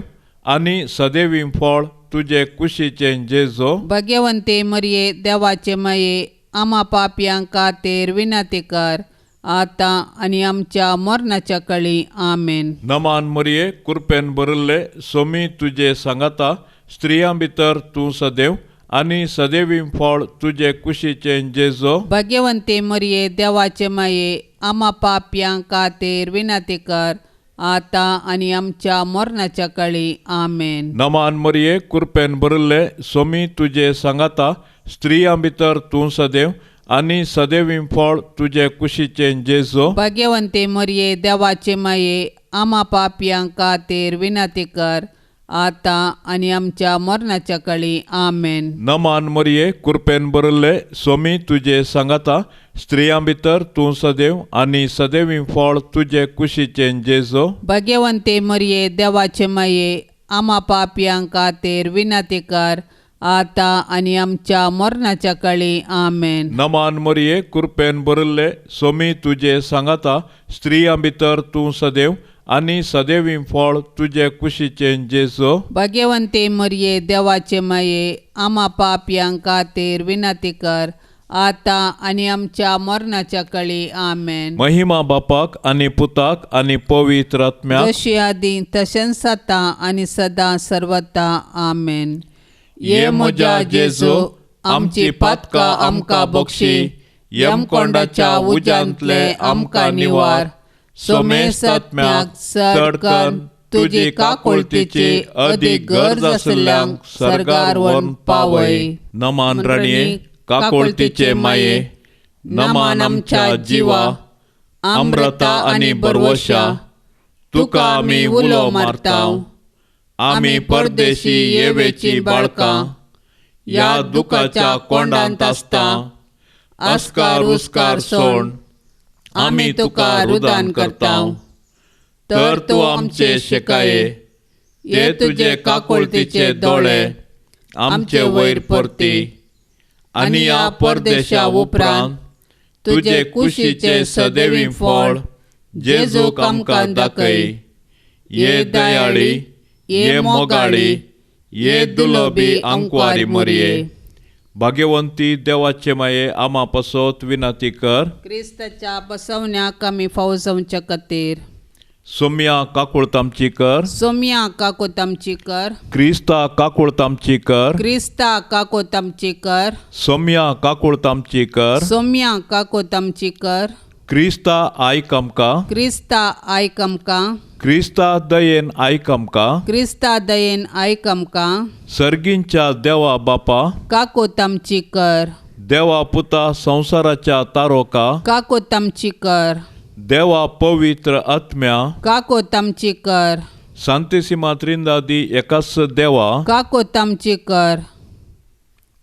Speaker 2: आनी सदैवी फळ तुजे कुशीचें जेजो.
Speaker 3: भगवंती मरये देवाचे माये आमा पापयां खातीर विनंती कर आतां आनी आमच्या मरणाच्या कळी. आमेन.
Speaker 2: नमान मरये कृपेन भरिल्ले सोमी तुजे सांगाता स्त्रियां भितर तूं सदैव आनी सदैवी फळ तुजे कुशीचें जेजो.
Speaker 3: भगवंती मरये देवाचे माये आमा पापयां खातीर विनंती कर आतां आनी आमच्या मरणाच्या कळी. आमेन.
Speaker 2: नमान मरये कृपेन भरिल्ले सोमी तुजे सांगाता स्त्रियां भितर तूं सदैव आनी सदैवी फळ तुजे कुशीचें जेजो.
Speaker 3: भगवंती मरये देवाचे माये आमा पापयां खातीर विनंती कर आतां आनी आमच्या मरणाच्या कळी. आमेन.
Speaker 2: नमान मरये कृपेन भरिल्ले सोमी तुजे सांगाता स्त्रियां भितर तूं सदैव आनी सदैवी फळ तुजे कुशीचें जेजो.
Speaker 3: भगवंती मरये देवाचे माये आमा पापयां खातीर विनंती कर आतां आनी आमच्या मरणाच्या कळी. आमेन.
Speaker 2: नमान मरये कृपेन भरिल्ले सोमी तुजे सांगाता स्त्रियां भितर तूं सदैव आनी सदैवी फळ तुजे कुशीचें जेजो.
Speaker 3: भगवंती मरये देवाचे माये आमा पापयां खातीर विनंती कर आतां आनी आमच्या मरणाच्या कळी. आमेन.
Speaker 2: महिमा बापाक आनी पुताक आनी पवित्र आत्म्याक,
Speaker 3: जशी आदी तशेंच आतां आनी सदां सर्वता. आमेन.
Speaker 2: ये म्हज्या जेजू आमची पातकां आमकां बक्षी, यमकोंडाच्या उज्यांतले आमकां निवार, सोमेस्तात्म्याक चड करून तुजी काकुळतीची अदीक गरज आशिल्ल्यांक सर्गार व्हरून पावय. नमान राणये काकुळतीचे माये, नमान आमच्या जिवा अमृता आनी बरवशा, तुका आमी उलो मारता. आमी परदेशी येवेची बाळकां ह्या दुखाच्या कोंडांत आसता, आस्कार उस्कार सोड आमी तुका रुदान करता. तर तूं आमचे शिकाये, ते तुजे काकुळतीचे दोळे आमचे वयर परती आनी ह्या परदेशा उपरांत तुजे कुशीचे सदैवी फळ जेजूक आमकां दाखय. ये दयाळी, ये मोगाळी, ये दुलबी आंकवारी मरये, भाग्यवंती देवाचे माये आमा पासत विनंती कर.
Speaker 3: क्रिस्ताच्या बसवण्याक आमी फावजवच्या खातीर
Speaker 2: सोम्या काकुळत आमची कर,
Speaker 3: सोम्या काकुळत आमची कर,
Speaker 2: क्रिस्ता काकुळत आमची कर,
Speaker 3: क्रिस्ता काकुळत आमची कर,
Speaker 2: सोम्या काकुळत आमची कर,
Speaker 3: सोम्या काकुळत आमची कर,
Speaker 2: क्रिस्ता आयक आमकां,
Speaker 3: क्रिस्ता आयक आमकां,
Speaker 2: क्रिस्ता दयेन आयक आमकां.
Speaker 3: क्रिस्ता दयेन आयक आमकां.
Speaker 2: सर्गींच्या देवा बापा
Speaker 3: काकोत आमची कर.
Speaker 2: देवा पुता संवसाराच्या तारोका
Speaker 3: काकोत आमची कर.
Speaker 2: देवा पवित्र आत्म्या
Speaker 3: काकोत आमची कर.
Speaker 2: सांतिसिमा त्रिंदादी एकाच देवा
Speaker 3: काकोत आमची कर.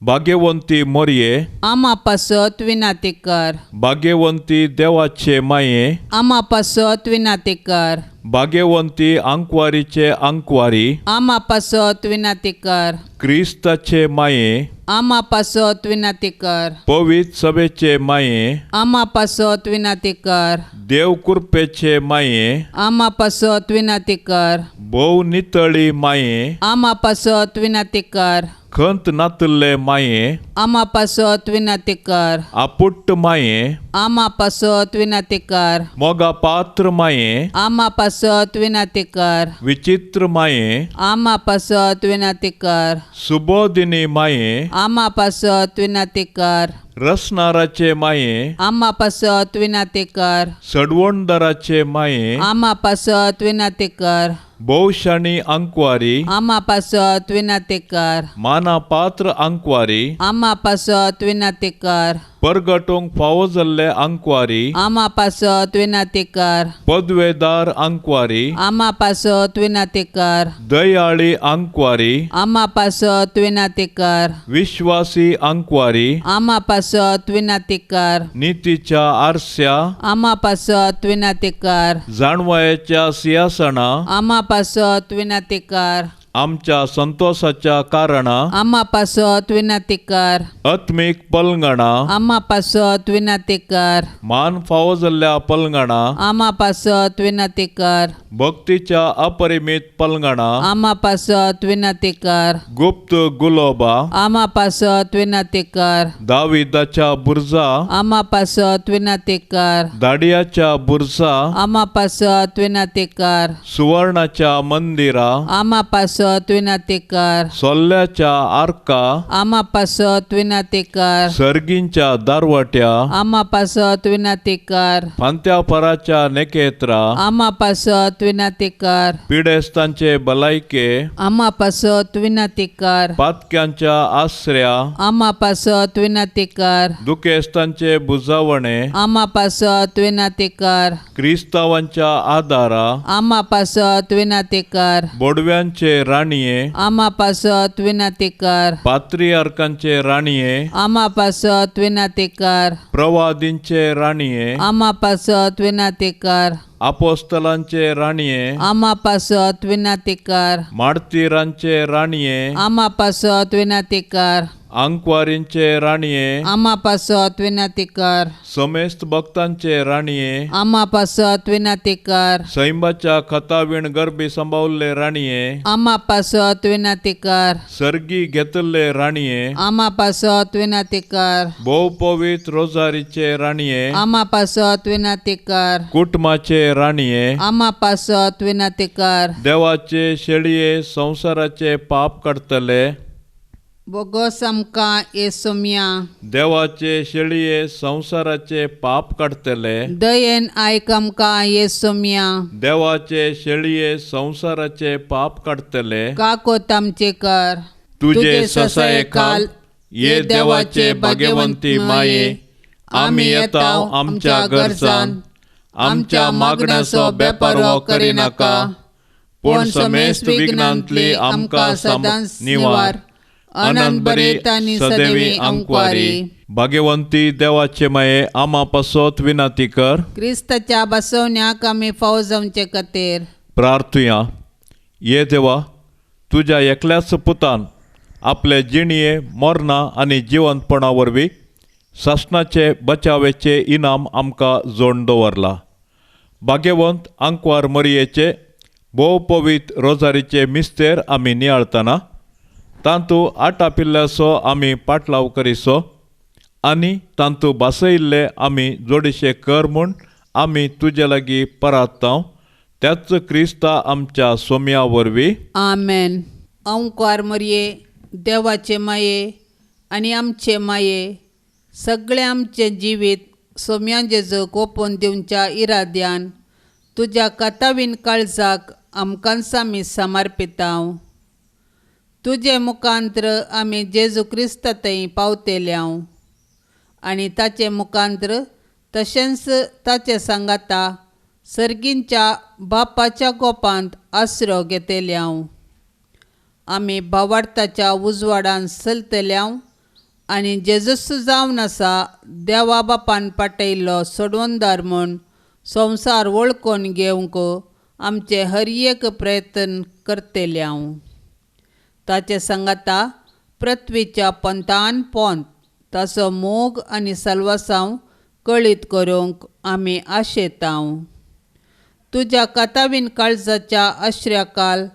Speaker 2: भाग्यवंती मोरये
Speaker 3: आमा पासत विनाती कर.
Speaker 2: भाग्यवंती देवाचे माये
Speaker 3: आमा पासत विनाती कर.
Speaker 2: भाग्यवंती आंकवारीचे आंकवारी
Speaker 3: आमा पासत विनाती कर.
Speaker 2: क्रिस्ताचे माये
Speaker 3: आमा पासत विनाती कर.
Speaker 2: पवित्र सभेचे माये
Speaker 3: आमा पासत विनाती कर.
Speaker 2: देव कृपेचे माये
Speaker 3: आमा पासत विनाती कर.
Speaker 2: भोव नितळी माये
Speaker 3: आमा पासत विनाती कर.
Speaker 2: खंत नातल्ले माये
Speaker 3: आमा पासत विनाती कर.
Speaker 2: आपुट्ट माये
Speaker 3: आमा पासत विनाती कर.
Speaker 2: मोगा पात्र माये
Speaker 3: आमा पासत विनाती कर.
Speaker 2: विचित्र माये
Speaker 3: आमा पासत विनाती कर.
Speaker 2: सुबोधिनी माये
Speaker 3: आमा पासत विनाती कर.
Speaker 2: रसनाराचे माये
Speaker 3: आमा पासत विनाती कर.
Speaker 2: सडवणदाराचे माये
Speaker 3: आमा पासत विनाती कर.
Speaker 2: भोवशाणी आंकवारी
Speaker 3: आमा पासत विनाती कर.
Speaker 2: मानापात्र आंकवारी
Speaker 3: आमा पासत विनाती कर.
Speaker 2: परगटूंक फावो जाल्ले आंकवारी
Speaker 3: आमा पासत विनाती कर.
Speaker 2: पदवेदार आंकवारी
Speaker 3: आमा पासत विनाती कर.
Speaker 2: दयाळी आंकवारी
Speaker 3: आमा पासत विनाती कर.
Speaker 2: विश्वासी आंकवारी
Speaker 3: आमा पासत विनाती कर.
Speaker 2: नितीच्या आरस्या
Speaker 3: आमा पासत विनाती कर.
Speaker 2: जाणवायेच्या सिंहासना
Speaker 3: आमा पासत विनाती कर.
Speaker 2: आमच्या संतोषाच्या कारणा
Speaker 3: आमा पासत विनाती कर.
Speaker 2: आत्मीक पलंगणा
Speaker 3: आमा पासत विनाती कर.
Speaker 2: मान फावो जाल्ल्या पलंगणा
Speaker 3: आमा पासत विनाती कर.
Speaker 2: भक्तीच्या अपरिमित पलंगणा
Speaker 3: आमा पासत विनाती कर.
Speaker 2: गुप्त गुलोबा
Speaker 3: आमा पासत विनाती कर.
Speaker 2: दाविदाच्या बुर्जा
Speaker 3: आमा पासत विनाती कर.
Speaker 2: दाडियाच्या बुर्जा
Speaker 3: आमा पासत विनाती कर.
Speaker 2: सुवर्णाच्या मंदिरा
Speaker 3: आमा पासत विनाती कर.
Speaker 2: सोल्ल्याच्या आर्का
Speaker 3: आमा पासत विनाती कर.
Speaker 2: सर्गींच्या दारवाट्या
Speaker 3: आमा पासत विनाती कर.
Speaker 2: फांत्याफराच्या नेकेत्रा
Speaker 3: आमा पासत विनाती कर.
Speaker 2: पिडेस्तांचे भलायके
Speaker 3: आमा पासत विनाती कर.
Speaker 2: पातक्यांच्या आसऱ्या
Speaker 3: आमा पासत विनाती कर.
Speaker 2: दुखेस्तांचे बुजावणे
Speaker 3: आमा पासत विनाती कर.
Speaker 2: क्रिस्तावांच्या आदारा
Speaker 3: आमा पासत विनाती कर.
Speaker 2: बोडव्यांचे राणये
Speaker 3: आमा पासत विनाती कर.
Speaker 2: पात्रियार्कांचे राणये
Speaker 3: आमा पासत विनाती कर.
Speaker 2: प्रवादींचे राणये
Speaker 3: आमा पासत विनाती कर.
Speaker 2: आपोस्तलांचे राणये
Speaker 3: आमा पासत विनाती कर.
Speaker 2: मार्तीरांचे राणये
Speaker 3: आमा पासत विनाती कर.
Speaker 2: आंकवारींचे राणये
Speaker 3: आमा पासत विनाती कर.
Speaker 2: समेस्त भक्तांचे राणये
Speaker 3: आमा पासत विनाती कर.
Speaker 2: सैंबाच्या खतावीण गर्भी सांबावल्ले राणये
Speaker 3: आमा पासत विनाती कर.
Speaker 2: सर्गी घेतल्ले राणये
Speaker 3: आमा पासत विनाती कर.
Speaker 2: भोव पवित्र रोजारीचे राणये
Speaker 3: आमा पासत विनाती कर.
Speaker 2: कुटुंबाचे राणये
Speaker 3: आमा पासत विनाती कर.
Speaker 2: देवाचे शेळये संवसाराचे पाप काडटले
Speaker 3: बोगोस आमकां येसोम्या.
Speaker 2: देवाचे शेळये संवसाराचे पाप काडटले
Speaker 3: दयेन आयक आमकां येसोम्या.
Speaker 2: देवाचे शेळये संवसाराचे पाप काडटले
Speaker 3: काकोत आमचे कर.
Speaker 2: तुझे ससाये खाल ये देवाचे भाग्यवंती माये आमी येता आमच्या गरजान आमच्या मागण्याचो बेपारवो करिनाका पूण समेस्त विघ्नांतली आमकां सदांच निवार.
Speaker 3: अनंत बरेत आनी सदैवी अंकवारी.
Speaker 2: भाग्यवंती देवाचे माये आमा पासत विनंती कर.
Speaker 3: क्रिस्ताच्या बसवण्याक आमी फावो जावचे खातीर
Speaker 2: प्रार्थुया. ये देवा तुज्या एकल्याच पुतान आपले जिणये मरणां आनी जिवंतपणा वरवीं सासणाचे बचावेचे इनाम आमकां जोड दवरला. भाग्यवंत आंकवार मरयेचे भोव पवित्र रोजारीचे मिस्तेर आमी नियाळतना तांतू आटापिल्ल्याचो आमी पाटलाव करिसो आनी तांतू भासयिल्ले आमी जोडीशे कर म्हूण आमी तुजे लागीं परात्तांव त्याच क्रिस्ता आमच्या सोम्या वरवीं.
Speaker 3: आमेन. अंकार मरये देवाचे माये आनी आमचे माये सगळें आमचें जिवीत सोम्या जेजूक ओपून दिवच्या इराद्यान तुज्या कथावीन काळजाक आमकांच आमी समर्पितांव. तुजे मुखांत्र आमी जेजू क्रिस्ता थंय पावतेल्यांव आनी ताचे मुखांत्र तशेंच ताचे सांगाता सर्गींच्या बापाच्या गोपांत आसरो घेतल्यांव. आमी भावार्थाच्या उजवाडान चलतल्यांव आनी जेजूस जावन आसा देवा बापान पाटयल्लो सोडवणदार म्हूण संवसार वळखून घेवंक आमचे हर एक प्रयत्न करतल्यांव. ताचे सांगाता पृथ्वीच्या पंथान पोंत ताचो मोग आनी सल्वासांव कळीत करूंक आमी आशेतांव. तुज्या कथावीन काळजाच्या आश्र्याकाल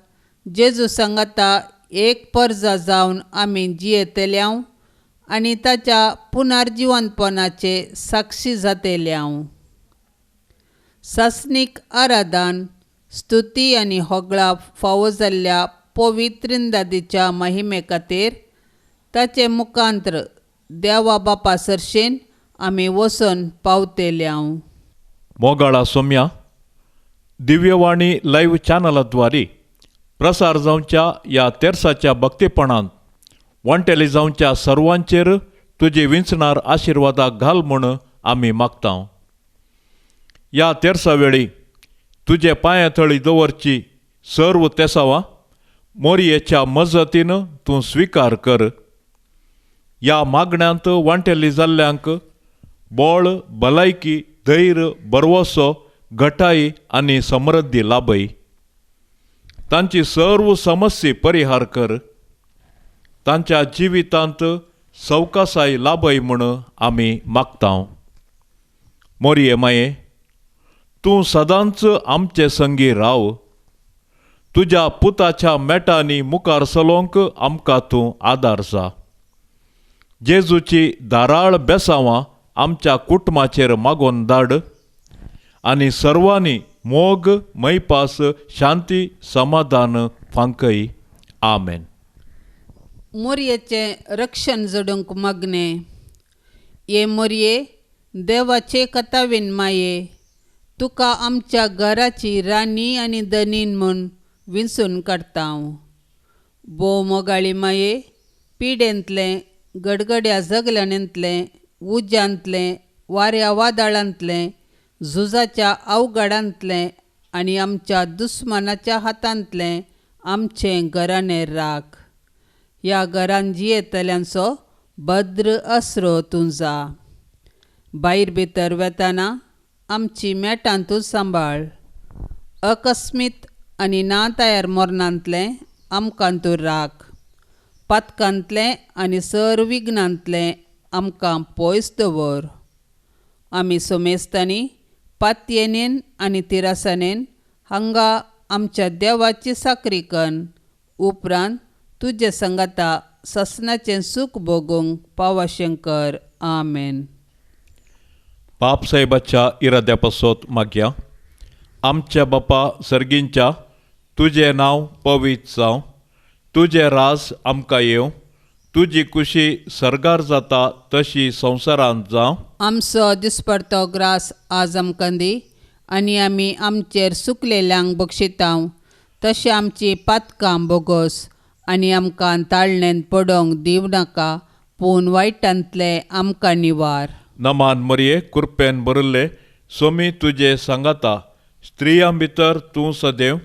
Speaker 3: जेजू सांगाता एक परजा जावन आमी जियेतल्यांव आनी ताच्या पुनर्जिवनपणाचे साक्षी जातल्यांव. सासणीक आराधन स्तुती आनी होगळा फावो जाल्ल्या पवित्रिंदादीच्या महिमे खातीर ताचे मुखांत्र देवा बापा सरशेन आमी वचून पावतेल्यांव.
Speaker 2: मोगाळा सोम्या, दिव्यवाणी लायव्ह चॅनलाद्वारे प्रसार जावच्या ह्या तेर्साच्या भक्तीपणांत वांटेली जावच्या सर्वांचेर तुजी विंचणार आशिर्वादाक घाल म्हूण आमी मागता. ह्या तेर्सा वेळी तुजे पांया थळी दवरची सर्व तेसावां मोरयेच्या मजतीन तूं स्विकार कर. ह्या मागण्यांत वांटेली जाल्ल्यांक बळ, भलायकी, धैर्य, भरवसो, घटाई आनी समृद्धी लाभय. तांची सर्व समस्या परिहार कर. तांच्या जिवितांत सवकासाय लाभय म्हूण आमी मागता. मोरये माये, तूं सदांच आमचे संगी राव. तुज्या पुताच्या मेटांनी मुखार चलोवंक आमकां तूं आदार जा. जेजूची धाराळ बेसांवां आमच्या कुटुंबाचेर मागोवन धाड आनी सर्वांनी मोग, मैपास, शांती, समाधान फांकय. आमेन.
Speaker 3: मोरयेचें रक्षण जोडूंक मागणें. हे मोरये, देवाचे कथावीन माये, तुका आमच्या घराची राणी आनी धनीन म्हूण विंचून काडटा. भोव मोगाळी माये, पिडेंतलें, गडगड्या जगल्याणेंतलें, उज्यांतलें, वाऱ्या वादळांतलें, झुजाच्या अवघडांतलें आनी आमच्या दुस्मानाच्या हातांतलें आमचें घराणें राख. ह्या घरान जियेतल्यांचो भद्र आसरो तूं जा. भायर भितर वेताना आमची मेटां तूं सांबाळ. अकस्मीत आनी ना तयार मरणांतलें आमकां तूं राख. पातकांतलें आनी सर विघ्नांतलें आमकां पयस दवर. आमी सोमेस्तांनी पातयेनेन आनी तिरासानेन हांगा आमच्या देवाची साकरी कन्न उपरांत तुजे सांगाता ससनाचें सूख भोगूंक पावाशें कर. आमेन.
Speaker 2: बाप साहेबाच्या इराद्या पासत मागया. आमच्या बापा सर्गींच्या, तुजें नांव पवित्र जावं, तुजें राज आमकां येवं, तुजी कुशी सर्गार जाता तशी संवसारांत जावं.
Speaker 3: आमचो दिसपडतो ग्रास आज आमकां दी आनी आमी आमचेर सुकलेल्यांक बक्षितांव तशें आमची पातकां बोगोस आनी आमकां ताळणेंत पडोवंक दिवं नाका, पूण वायटांतलें आमकां निवार.
Speaker 2: नमान मरये, कुरपेन भरिल्ले सोमी तुजे सांगाता, स्त्रियां भितर तूं सदैव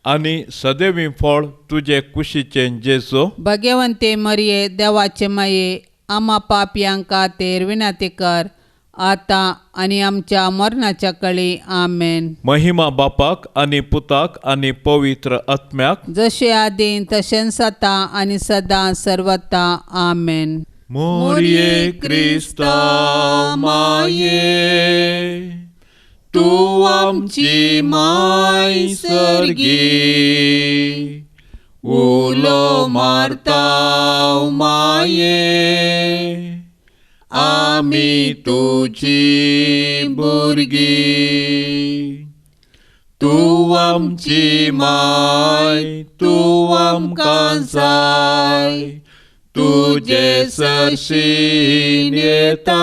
Speaker 2: आनी सदैवी फळ तुजे कुशीचें जेजू.
Speaker 3: भगवंते मरये, देवाचे माये, आमा पापयांक खातीर विनंती कर आतां आनी आमच्या मरणाच्या कळी. आमेन.
Speaker 2: महिमा बापाक आनी पुताक आनी पवित्र आत्म्याक,
Speaker 3: जशें आदीं तशेंच आतां आनी सदां सर्वता. आमेन.
Speaker 2: मोरये क्रिस्ता माये, तूं आमची माय सर्गी, उलो मारता माये, आमी तुजी भुरगीं. तूं आमची माय, तूं आमकां जाय, तुजे सरशीन येता,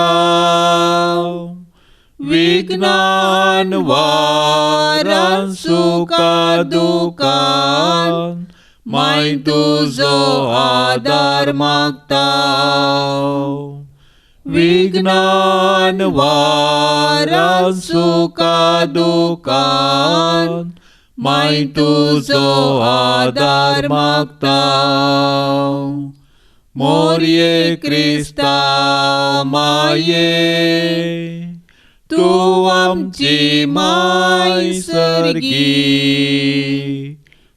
Speaker 2: विघ्नान वारान सुखा दुखान माय तुजो आदार मागता. विघ्नान वारान सुखा दुखान माय तुजो आदार मागता. मोरये क्रिस्ता माये तूं आमची माय सर्गी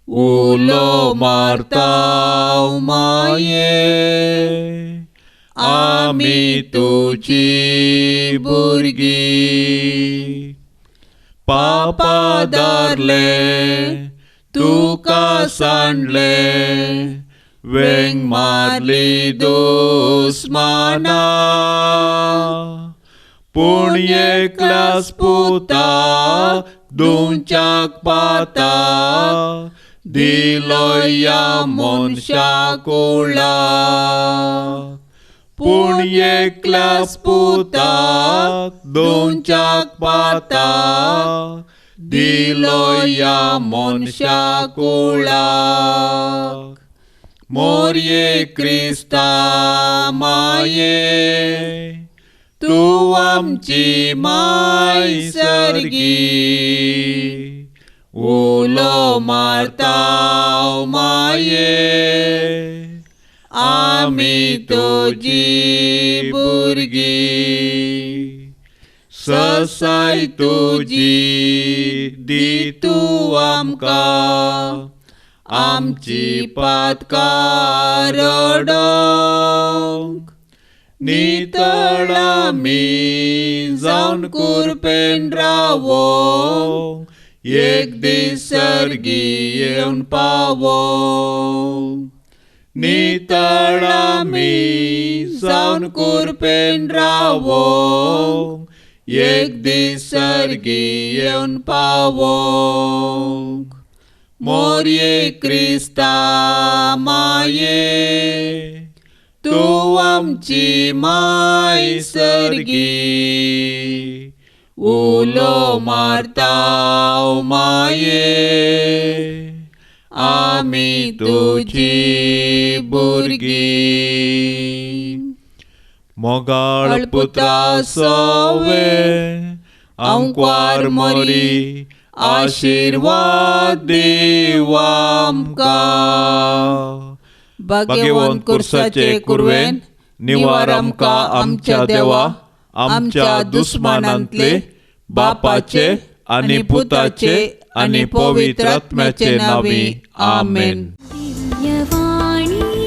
Speaker 2: उलो मारता माये आमी तुजी भुरगीं. पापा दारले तुका सांडले वेंग मारली दुस्माना पूण एकल्याच पुता दुमच्याक पाता दिलो ह्या मनशा कुळाक. पूण एकल्याच पुताक दुमच्याक पाता दिलो ह्या मनशा कुळाक. मोरये क्रिस्ता माये तूं आमची माय सर्गी उलो मारता माये आमी तुजी भुरगीं. ससाय तुजी दी तूं आमकां आमची पातकां रडोवंक नितळ आमी जावन कुरपेन रावोंक एक दीस सर्गी येवन पावोंक. नितळ आमी जावन कुरपेन रावोंक एक दीस सर्गी येवन पावोंक. मोरये क्रिस्ता माये तूं आमची माय सर्गी उलो मारता माये आमी तुजी भुरगीं. मोगाळ पुत्रा सोवे आंकवार मोरी आशिर्वाद दीव आमकां. भाग्यवंत कुर्साचे कुरवेन निवार आमकां आमच्या देवा आमच्या दुस्मानांतले बापाचे आनी पुताचे आनी पवित्र आत्म्याचे नांवी आमेन.
Speaker 1: दिव्यवाणी.